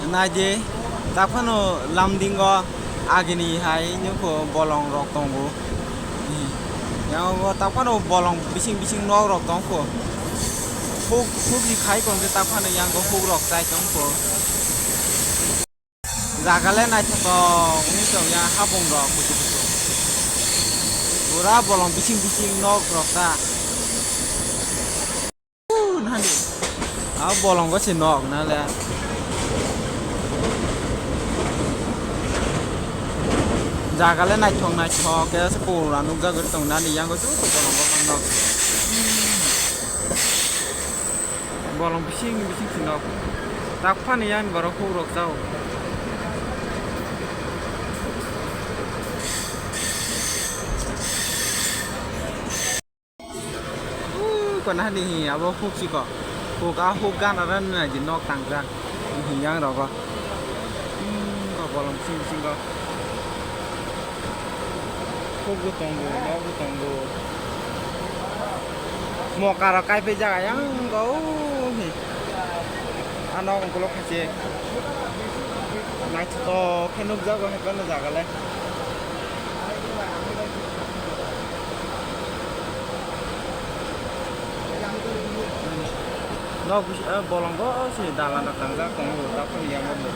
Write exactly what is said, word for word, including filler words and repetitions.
Naidi, taphano lamdingo agini hai nukho bolong rok tongo. Yango taphano bolong bising bising nok rok tongkho. Huk, huk ni khai tongkhe taphano yango huk rok chai tongkho. Jaga le naithotok wngwi tongya habung rok kuchuk kuchuk. Pura bolong bising bising nok rok ta. Nani? A bolongo se nok na le. Jaga le naithok naithok ke se pura nukjagwi tong nani yango se bolongo nok. Bolong bising bising se nok. Tak phani yan borok huk rok jao. Uuu, kona hani hi abo huk siko. Huk a huk gana ran na di nok tangja. Hi yang rogo. Hmm, ko bolong sing sing ko. Huk bu tongo, nok bu tongo. Mokaro kai pe jaga yang ko hi. Ano ungkulo khachi. Naithotok khe nukjago hai phano jaga le. Nok bis-, eh, bolongo se dalan rok tangjak tongo, taphuru yango bo.